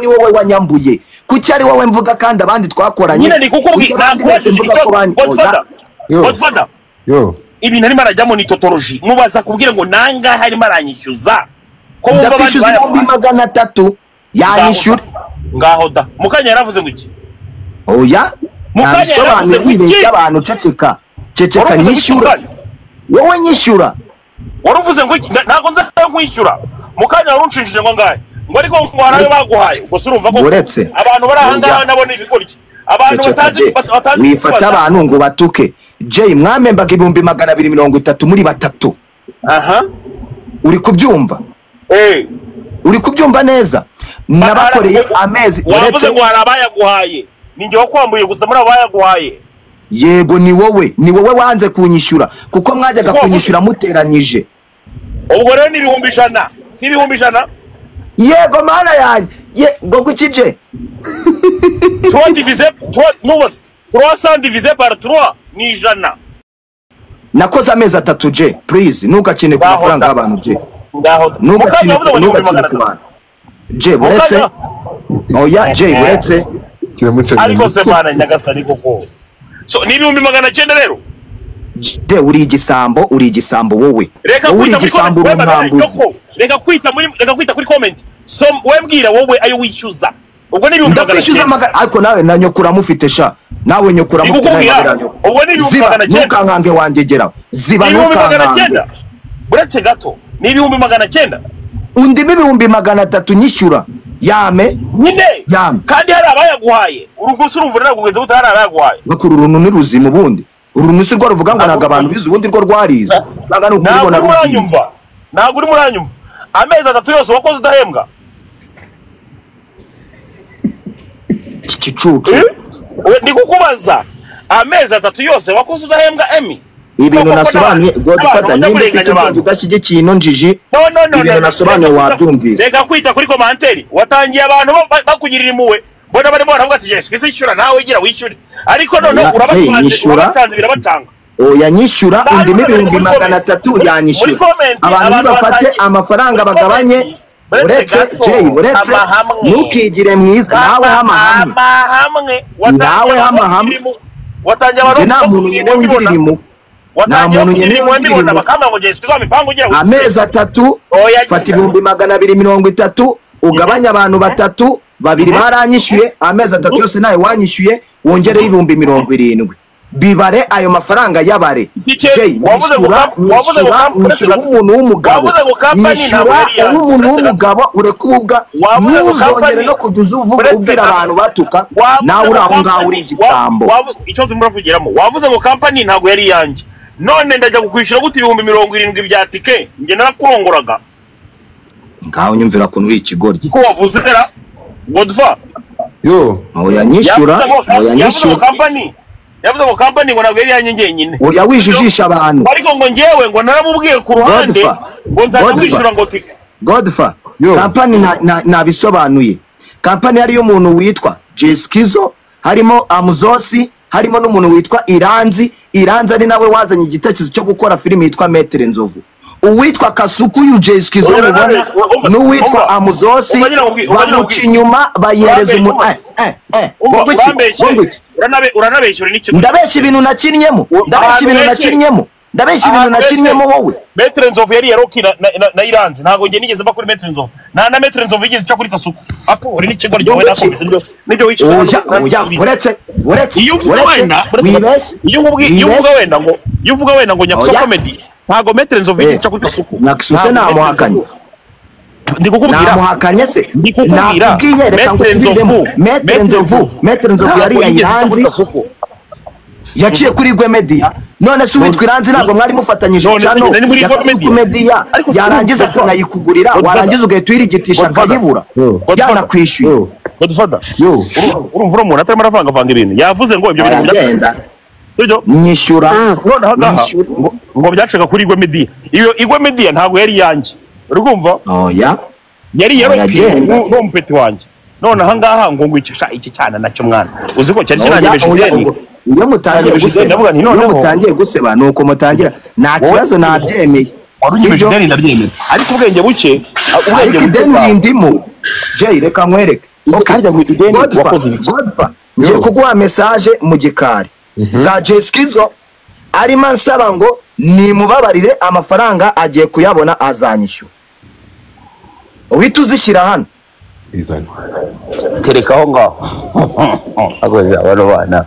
ni wowe wanyambuye. Kuki ari wowe mvuga kandi abandi twakoranye? Nyine ni kukubwira Godfather. Godfather. Yo. Ibintu arimo arajyamo ni totology. Mubaza kubwira ngo nangahe arimo aranyishyuza. Ko wumva abandi 300,000 yanyishyura. Ngaho da. Mukanya yaravuze ngo iki? Oya. Nabisobanuye wibeshya abantu ceceka. Ceceka nyishyura. Wowe nyishyura. Waruvuze ngo ntago nza nkwishyura. Mukanya warunshishije ngo ngahe. Ngo ariko ngo harayo baguhaye. Ubwo urumva ko abantu bari aha ngaha nabone ibigoryi. Abantu batazi wifata abantu ngo batuke. Jay mwamembaga 230,000 muri batatu. Aha. Uri kubyumva? Eh. Uri kubyumva neza? Nabakoreye amezi uretse ngo harabayaguhaye. Ninjye wakwambuye gusa muri abayaguhaye. Yego ni wowe wanze kunyishyura kuko mwajyaga kunyishyura muteranyije. Ubwo rero ni 100,000, si 100,000? Yego mana yanjye. Ye ngo gukije. 3 divisé 3 nuwas 300 divisé par 3 ni 100. Nakoze amezi 3 je, please ntugakine ku mafaranga y'abantu je. Ngaho ntugakine ku bantu. Je buretse. Oya je buretse. Ariko se mana nyagasani koko. So ni 900,000 rero. Je uri igisambo wowe. Uri igisambo uri umwambuzi. Reka kwita kuri comment. So wembwira wowe ayo wishyuza. Ubwo ni 900,000. Ariko nawe na nyokura mufite sha. Nawe nyokura mufite nawe. Ubwo ni 900,000. Ntukankange wangegera. Ziba ntukankange. Buretse gato ni 900,000. Undimo 300,000 nyishyura. Yame nyine kandi hari abayaguhaye. Urugusu urumva nagugenze gute hari abayaguhaye. Bakuru uruntu ni ruzima ubundi. Uruntu si rwo ruvuga ngo naga abantu bize ubundi rwo rwarize. Cyangwa ni ukubibona rugiye. Ntabwo uri muranyumva. Amezi 3 yose wakoze udahembwa. Igicucu. Ndi kukubaza. Amezi 3 yose wakoze udahembwa Emi. Ibintu nasobanuye Godfather nimba ufite ubwenge udashyigikiye ino njiji. Ibintu nasobanuye wabyumvise. Reka kwita kuri commentaire watangiye abantu bakugirira impuhwe. Mbona barimo baravuga ati Yesu Kristo ishyura nawe gira wishyure. Ariko none urabatanze birabatanga. Oya nyishyura undimo 300,000 yanyishyura. Abantu bafate amafaranga bagabanye. Uretse Jay uretse ntukigire mwiza nawe hama hamwe. Nawe hama hamwe. Watangiye abantu nta muntu nyene wingirira impuhwe. Nta muntu nyene wingirira impuhwe. Amezi 3 fata 230,000 ugabanya abantu batatu, babiri baranyishyuye, amezi 3 yose nawe wanyishyuye, wongereho 70,000. Bibare ayo mafaranga yabare. Jay nyishyura umuntu w'umugabo. Nyishyura umuntu w'umugabo ureke ububwa, ntuzongere no kujya uvuga ubwira abantu batuka nawe uri aho ngaho uri igisambo. Icyo muravugiramo wavuze ngo company ntabwo yari yanjye. None ndajya kukwishyura gute 70,000 bya tike nge narakurongoraga. Ngaho nyumvira kuntu uri ikigoryi. Ko wavuze ra Godfa. Yo. Oya nyishyura, oya nyishyura. Company yavuze ngo company ngo ntabwo yari yanjye ngenyine. Oya wijijisha abantu. Ariko ngo ngewe ngo naramubwiye ku ruhande ngo nzaza kwishyura ngo tike. Godfa, company nabisobanuye. Company yari y'umuntu witwa Jeskizo, harimo Amuzosi, harimo n'umuntu witwa Iranzi. Iranzi ari nawe wazanye igitekerezo cyo gukora filime yitwa Metre Nzovu. Uwitwa Kasuku uyu Jeskizo mubona n'uwitwa Amuzosi bamuca inyuma bayihereza umuntu. Uranabeshyura n'icyo. Ndabeshya ibintu nakinnyemo. Ndabeshya ibintu nakinnyemo. Ndabeshya ibintu nakinnyemo wowe. Metre Nzovu yari yaroki na Iranzi. Ntago nge nigeze mba kuri Metre Nzovu. Nta na Metre Nzovu yigeze cyo kuri Kasuku. Apo uri n'ikigoryi wowe nakomeza nibyo nibyo wishyura. Oya uretse iyo uvuga wenda iyo uvuga wenda ngo Nyakuso comedy ntago Metre Nzovu yigeze cyo kuri Kasuku. Nyakuso se namuhakanye. Ndikukubwira namuhakanye se nakubwiye reka ngusubiremo. Metre Nzovu yari Iranzi yaciye kuri Igwe Media. None se uwitwa Iranzi ntabwo mwari mufatanyije cyano ya Kasuku Media, yarangiza akanayikugurira, warangiza ugahita uyirigitisha akayibura yanakwishyuye. Godfather, urumva uri umuntu atarimo aravangavanga ibintu. Yavuze ngo ibyo bintu biragenda. Nyishyura ngo byacaga kuri Igwe Media. Iyo Igwe Media ntabwo yari yanjye. Uri kumva? Oya. Yari yaroki n'uwo mupeti wanjye. None aha ngaha ngo ngwicisha iki cyana nacyo mwana. Uzi ko cyari kiranyemeje ideni. Iyo mutangiye guseba, iyo mutangiye guseba nuko mutangira nta kibazo nabyemeye. Warunyemeje ideni ndabyemera. Ariko ubwenge buke, ubwenge buke ndimo. Jay reka nkwereke. Harya ngo ideni wakoze ibiki? Ngiye kuguha message mu gikari za Jeskizo arimo ansaba ngo nimubabarire amafaranga agiye kuyabona azanyishyura. Uhita uzishyira hano. Tereka aho ngaho. Agoje abano bana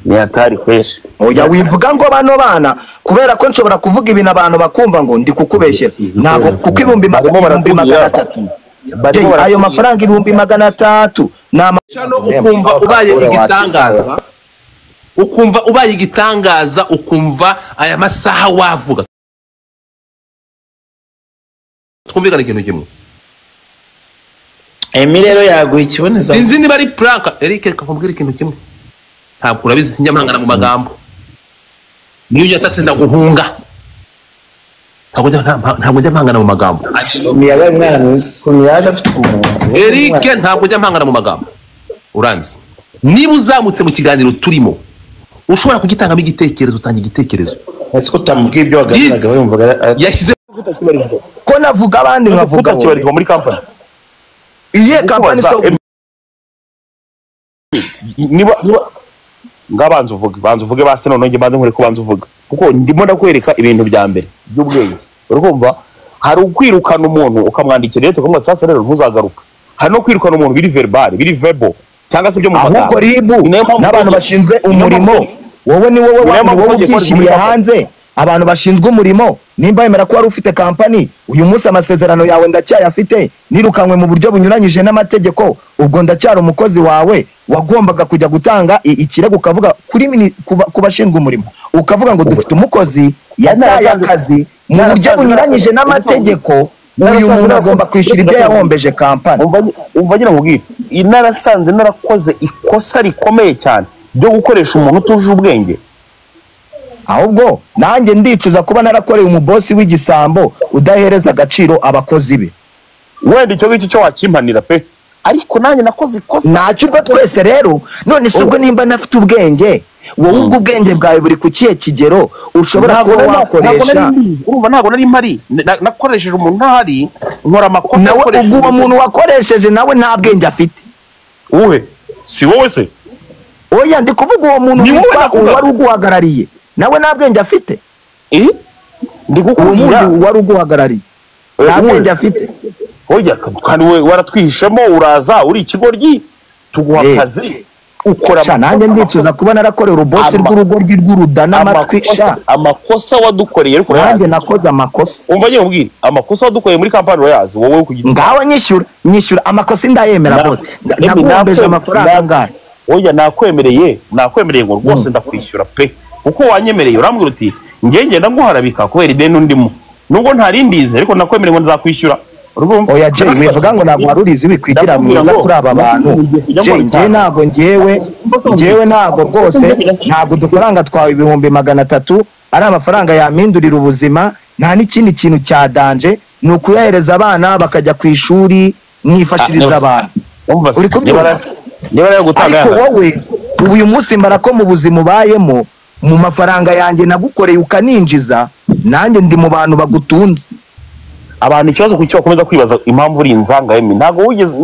ni hatari kwesha. Oya wivuga ngo bano bana kubera ko nshobora kuvuga ibintu abantu bakumva ngo ndi kukubeshyera. Ntabwo kuko 300,000. Ayo mafaranga 300,000 na ukumva ubaye igitangaza. Ukumva ubaye igitangaza, ukumva aya masaha wavuga. Twumvikana ikintu kimwe. Emi rero yaguye ikiboneza. Sinzi niba ari prank. Eric reka nkubwire ikintu kimwe. Ntabwo urabizi sinjya mpangana mu magambo. Niyo yatatse ndaguhunga. Ntabwo njya mpangana mu magambo. Emi yabaye umwana mwiza ukuntu yaje afite umuntu. Eric ntabwo njya mpangana mu magambo. Uranzi. Niba uzamutse mu kiganiro turimo ushobora kugitangamo igitekerezo, utanga igitekerezo. Ese ko utamubwiye ibyo waganiraga wumvaga yashyize ko navuga abandi nkavuga utakibarizwa muri company. Iye company so niba ngabanza uvuge, banza uvuge base none nge banze nkore ko banza uvuga kuko ndimo ndakwereka ibintu bya mbere by'ubwenge. Urumva hari ukwirukana umuntu ukamwandikira rero ukamwatsa sasa rero ntuzagaruka. Hari no kwirukana umuntu biri verbal, biri verbal cyangwa se byo mu magambo. Ahubwo ribu n'abantu bashinzwe umurimo wowe ni wowe ubyishyiriye hanze. Abantu bashinzwe umurimo nimba yemera ko wari ufite company uyu munsi amasezerano yawe ndacyayafite, nirukanwe mu buryo bunyuranyije n'amategeko, ubwo ndacyari umukozi wawe. Wagombaga kujya gutanga ikirego ukavuga kuri ku bashinzwe umurimo ukavuga ngo dufite umukozi yataye akazi mu buryo bunyuranyije n'amategeko, uyu muntu agomba kwishyura ibyo yahombeje company. Umva ngira nkubwire, narasanze narakoze ikosa rikomeye cyane ryo gukoresha umuntu utuje ubwenge. Ahubwo nanjye ndicuza kuba narakoreye umubosi w'igisambo udahereza agaciro abakozi be. Wenda icyo ngicyo cyo wakimpanira pe, ariko nanjye nakoze ikosa. Ntacyo ubwo twese rero none se ubwo nimba nafite ubwenge, wowe ubwo ubwenge bwawe buri ku kihe kigero ushobora kuba wakoresha? Urumva ntabwo nari mpari, nakoresheje umuntu ntahari, nkora amakosa. Nawe ubwo uwo muntu wakoresheje nawe nta bwenge afite. Uhe si wowe se? Oya ndi kuvuga uwo muntu wari uguhagarariye nawe nta bwenge afite. Ndi kukubwira uwo wari uguhagarariye nta bwenge afite. Oya kandi we waratwihishemo uraza uri ikigoryi tuguha akazi ukora. Sha nanjye ndicuza kuba narakorera urubosi rw'urugoryi rw'uruda n'amatwi. Sha amakosa wadukoreye ariko nanjye nakoze amakosa. Umva ngiye nkubwire amakosa wadukoreye muri company urayazi wowe ku giti. Ngaho nyishyura amakosa ndayemera bose. Naguhombeje amafaranga angahe? Oya nakwemereye ngo rwose ndakwishyura pe, kuko wanyemereye urambwira uti ngiye ngenda nguharabika kubera ideni ndimo nubwo ntarindize ariko nakwemereye ngo nzakwishyura. Oya Jay wivuga ngo ntabwo warurizi wikwigira mwiza kuri aba bantu. Jay ngiye ntago ngewe ntago rwose ntago udufaranga twawe 300,000 ari amafaranga yampindurira ubuzima, nta n'ikindi kintu cya danje ni ukuyahereza abana bakajya ku ishuri mwifashiriza abantu. Uri kubyumva? Ariko wowe uyu munsi mbara ko mu buzima ubayemo mu mafaranga yanjye nagukoreye ukaninjiza, nanjye ndi mu bantu bagutunze. Abantu ikibazo kuki bakomeza kwibaza impamvu uri inzanga Emi? Ntago wigeze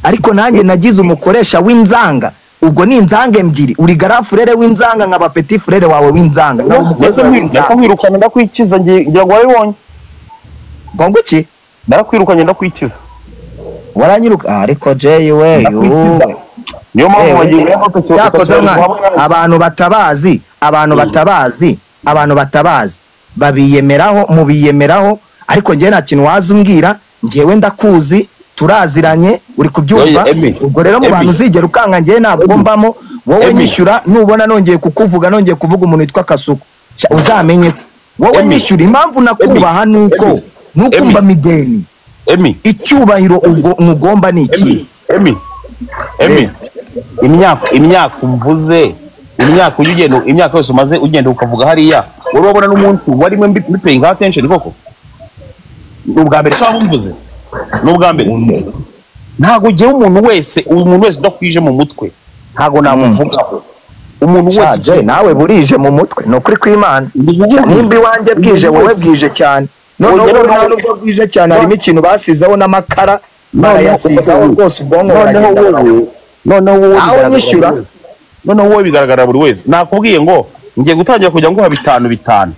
ariko nanjye nagize umukoresha w'inzanga, ubwo ni inzanga ebyiri, uri garafurere w'inzanga nkaba petit frere wawe w'inzanga. Nkaba umukozi w'inzanga. Ndakwirukana ndakwikiza ngira ngo warabibonye. Ngo iki? Narakwirukanye ndakwikiza. Waranyiruka ariko Jay we niyo mpamvu wagiye yakoze mwana. Abantu batabazi abantu batabazi babiyemeraho mubiyemeraho, ariko ngewe nta kintu waza umbwira, ngewe ndakuzi turaziranye uri kubyumva. Ubwo rero mu bantu uzigera ukanga ngewe ntabwo mbamo. Wowe nyishyura nubona nongeye kukuvuga nongeye kuvuga umuntu witwa Kasuku uzamenye wowe nyishyura. Impamvu nakubaha nuko mba mideni. Icyubahiro ubwo mugomba ni iki? Emi imyaka mvuze, imyaka ugenda, imyaka yose umaze ugenda ukavuga hariya, wari wabona n'umunsi warimo mbipaying attention koko? Ni ubwa mbere sawa mvuze, ni ubwa mbere. Ntago ugiye umuntu wese udakwije mu mutwe ntago namuvugaho. Umuntu wese nawe burije mu mutwe ni ukuri kw'Imana. Nimba iwanjye bwije wowe bwije cyane. None wowe nta nubwo bwije cyane harimo ikintu basizeho n'amakara Barayasigaho rwose, ubwonko Noneho buragenda. wowe, noneho wowe Nawe bigaragara nyishyura. buri wese. Noneho wowe bigaragara buri wese. Nakubwiye ngo ngiye gutangira kujya nguha bitanu bitanu.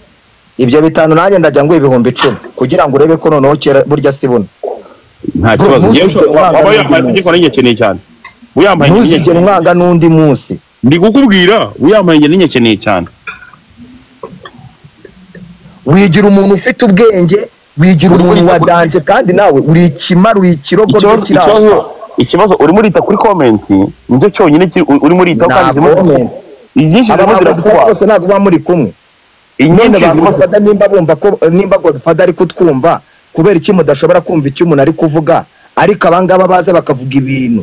Ibyo bitanu, nanjye ndajya ngo 10,000 kugira ngo urebe ko noneho kera burya si buno. Nta kibazo. Ngiye Ntuzigere umwanga waba n'undi uyambaye munsi. sinjye nyikeneye cyane. Uyambaye Ntuzigere nyikeneye. umwanga n'undi munsi. Ndi kukubwira, uyambaye njye ninyekeneye cyane. Wigira umuntu ufite ubwenge, wigira umuntu wa danger, kandi nawe uri ikimara, uri ikirogo. Ikibazo, ikibazo urimo urita kuri comment, nicyo cyonyine urimo uritaho, kandi Nta zimwe comment. inyinshi Aba zimwe bantu zirakuba. bose ntabwo baba muri kumwe. None Inyinshi ba zimwe Godfather, nimba bumva ko, nimba Godfather ari kutwumva, kubera iki mudashobora kumva icyo umuntu ari kuvuga? Ariko abangaba baza bakavuga ibintu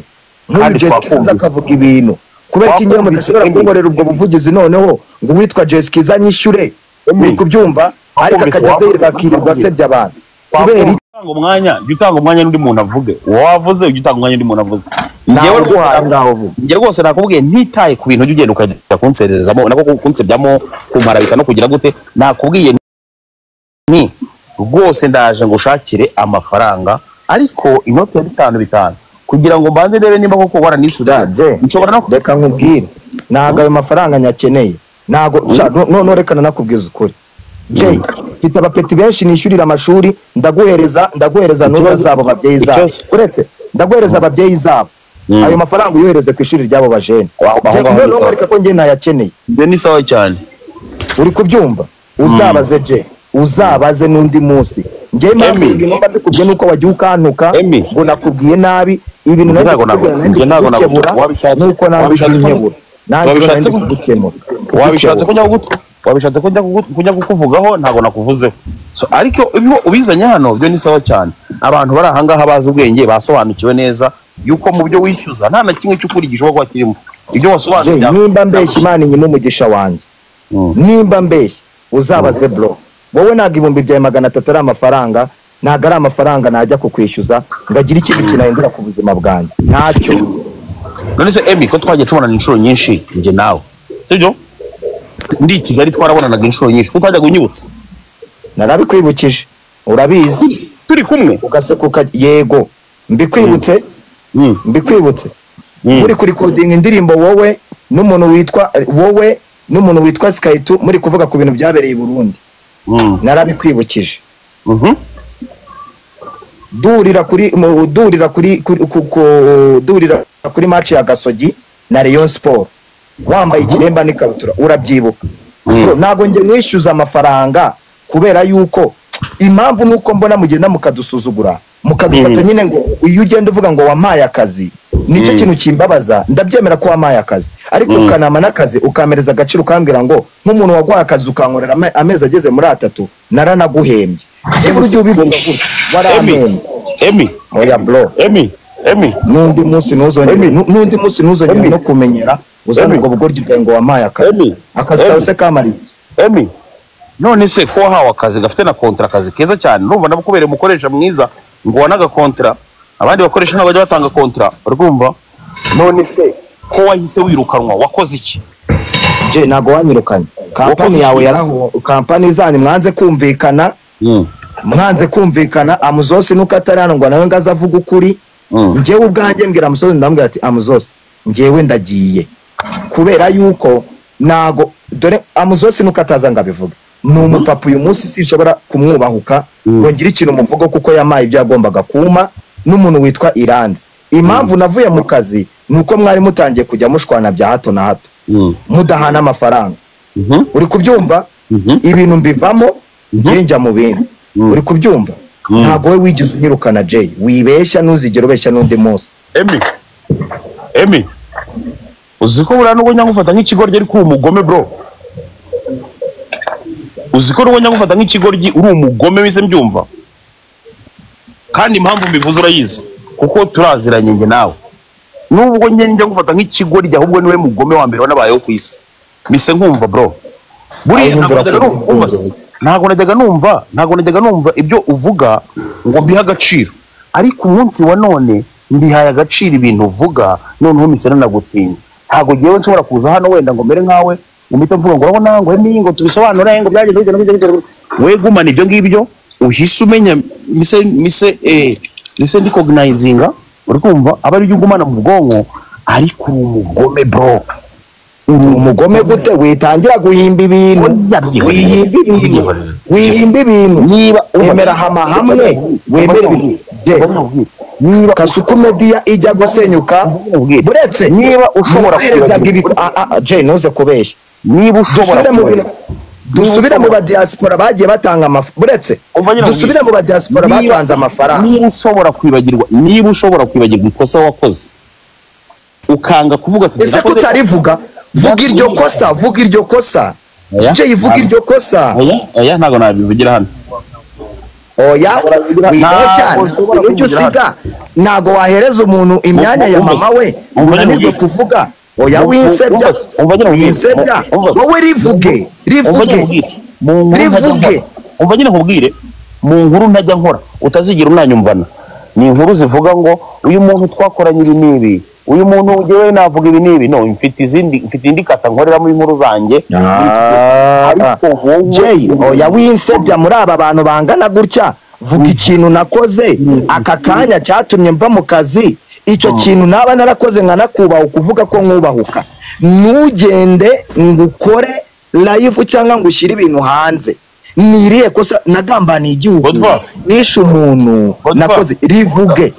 nk'uyu Kandi Jessica twakumvise. aza akavuga ibintu, kubera iki ngewe Twakumvise, mudashobora Emmy. kunkorera ubwo buvugizi, noneho ngo uwitwa Jessica anyishyure? Emmy. Uri kubyumva? Ariko Twakumvise, akajya aza yirirwa wakumvise. akirirwa asebya abantu, kubera iki? Utanga umwanya, jya utanga umwanya n'undi muntu avuge. Wavuze, ujya utanga umwanya n'undi muntu avuze. Ntawe Njyewe uguhaye, ngaho vuga. Njye rwose nakubwiye, ntitaye ku bintu ujya ugenda ukajya kunsererezamo, nako kunsebyamo, kumparabika no kugira gute. Nakubwiye ni rwose ndaje ngo ushakire amafaranga, ariko inoti ya bitanu bitanu, kugira ngo mbanze ndebe nimba koko waranishyuye. Je, Nshobora no reka nkubwire, ntabwo ayo mafaranga nyakeneye, ntabwo. Sha, none reka nanakubwiza ukuri, Jay, mfite abapeti benshi nishyurira amashuri. Ndaguhereza nuza zabo, babyeyi zabo. Uretse ndaguhereza ababyeyi zabo, ayo mafaranga uyohereze ku ishuri ry'abo bajene. Aho Jay, ngaho noneho ni sawa. reka ko njye ntayakeneye. Ibyo ni sawa cyane. Uri kubyumva? Uzabaze je, uzabaze n'undi munsi. Njye impamvu Emmy. ibintu mba mbikubwiye nuko wagiye ukantuka Emmy. ngo nakubwiye nabi ibintu, Njye nari ntabwo kukubwira, nari njye ntabwo kugukebura, nuko nawe ubinkebura, nanjye wabishatse nari kugukemura. Wabishatse ko njya wabishatse ko njya kukuvugaho, ntabwo nakuvuzeho. So, ariko ibyo ubizanye hano byo ni sawa cyane. Abantu bari ahangaha bazi ubwenge, basobanukiwe neza yuko mu byo wishyuza nta na kimwe cy'ukuri gishobora kuba kirimo ibyo wasobanuye. Jay, nimba mbeshya, Imana inyima umugisha wanjye. Nimba mbeshya, uzabaze bro. Wowe ntabwo 300,000 ari amafaranga, ntabwo ari amafaranga najya kukwishyuza ngo agire ikindi kintu ahindura ku buzima bwanjye, ntacyo. None se Emmy, ko twagiye tubonana inshuro nyinshi njye nawe, sibyo? Ndi i Kigali twarabonanaga inshuro nyinshi, ko utajyaga unyibutsa? Narabikwibukije, urabizi. Turi kumwe. Ugasekuka. Yego, mbikwibutse. Mbikwibutse. Muri kurikodinga indirimbo, wowe n'umuntu witwa, wowe n'umuntu witwa Skytu, muri kuvuga ku bintu byabereye i Burundi. Narabikwibukije. Durira kuri durira kuri durira kuri match ya Gasogi na Rayon Sport, wambaye ikiremba n'ikabutura, urabyibuka? Bro, ntabwo njye mwishyuza amafaranga, kubera yuko impamvu nuko mbona mugenda mukadusuzugura, mukadufata nyine ngo iyo ugenda uvuga ngo wampaye akazi, nicyo kintu kimbabaza. Ndabyemera ko wampaye akazi, ariko ukanama n'akazi, ukamereza agaciro, ukambwira ngo nk'umuntu waguhaye akazi ukankorera amezi ageze muri 3, naranaguhembye. Byibura ujye ubivuga gutya, warampembye. Emmy. Oya bro. Emmy, Emmy. N'undi munsi ntuzongere Emmy. n'undi munsi ntuzongere Emmy. no kumenyera uzana Emmy. ubwo bugoryi bwawe ngo wampaye akazi. Emmy. Akazi Emmy. kawe se kamariye? Emmy, none se ko wahawe akazi gafite na kontra, akazi keza cyane, urumva nabukubereye umukoresha mwiza, ngo wanaga kontra, abandi bakoresha ntabwo bajya batanga kontra, urumva? None se ko wahise wirukanwa, wakoze iki? Je, ntabwo wanyirukanye. Kampani Wakoze yawe iki? yaraho, kampani zanyu mwanze kumvikana, mwanze kumvikana. Amuzosi nuko atari hano ngo nawe ngo aze avuge ukuri. Njyewe ubwanjye mbwira Amuzosi, ndamubwira ati: "Amuzosi, njyewe ndagiye," kubera yuko ntago, dore Amuzosi nuko ataza ngo abivuge, ni umupapa. Uyu munsi sinshobora kumwubahuka ngo ngire ikintu muvuga, kuko yamaye ibyo yagombaga kuma. N'umuntu witwa Iranzi, impamvu navuye mu kazi ni uko mwari mutangiye kujya mushwana bya hato na hato, mudahana amafaranga. Uri kubyumva? Ibintu mbivamo, njye njya mu bindi. Uri kubyumva? Ntabwo we wigeze unyirukana, Jay, wibeshya, ntuzigere ubeshya n'undi munsi. Emmy, Emmy, uzi ko buriya nubwo nyagufata nk'ikigoryi, ariko uri umugome bro. Uzi ko nubwo nyagufata nk'ikigoryi, uri umugome, wise mbyumva, kandi impamvu mbivuze urayizi, kuko turaziranye njye nawe. Nubwo njye njya ngufata nk'ikigoryi, ahubwo niwe mugome wa mbere wanabayeho ku isi, mise nkumva bro. Buriya Aho ntabwo nyumvira najyaga ko numva, umva se, ntabwo najyaga numva ibyo uvuga ngo mbihe agaciro, ariko umunsi wa none mbihaye agaciro ibintu uvuga. Noneho mise nanagutinya. Ntabwo ngewe nshobora kuza hano wenda ngo mere nkawe, ngo mpite mvuga ngo urabona, ngo emi, ngo tubisobanure, ngo byagenze gutya na gutya na gutya. We gumana ibyo ngibyo uhise umenya, mise Ese ndi cognizinga, uri kumva aba ari ugumana mu bwonko, ariko uri umugome bro. Uri umugome gute? Witangira guhimba ibintu, wihimba ibintu, wihimba ibintu. Niba emera hama hamwe wemere ibintu. Niba Kasuku Media ijya gusenyuka, buretse niba ushobora mwoherezaga ibiko, Jay ntuze kubeshya. Niba ushobora dusubire mu ba diaspora bagiye batanga amafaranga, buretse dusubire mu ba diaspora batanze amafaranga. Niba ushobora kwibagirwa, niba ushobora kwibagirwa ikosa wakoze ukanga kuvuga ati ese kutarivuga, vuga iryo kosa, vuga iryo kosa. Jay vuga iryo kosa. Oya ntago nabivugira hano. Oya wibeshya, ujye usiga, ntago wahereza umuntu imyanya ya mama we unanirwe kuvuga. Oya winsebya, winsebya, wowe rivuge, rivuge, rivuge. Umva nyine nkubwire, mu nkuru ntajya nkora utazigira unanyumvana, ni inkuru zivuga ngo uyu muntu twakoranye ibi n'ibi, uyu muntu ngewe navuga ibi n'ibi. No, mfite izindi, mfite indi kata nkoreramo inkuru zanjye. Ariko wowe Jay, oya winsebya muri aba bantu bangana gutya, vuga ikintu nakoze aka kanya cyatumye mva mu kazi. Icyo kintu naba narakoze nkanakubaha ukuvuga ko nkubahuka. Ntugende ngukore live cyangwa ngo ushyire ibintu hanze. Niriye kosa nagambaniye igihugu, nishe umuntu nakoze, rivuge.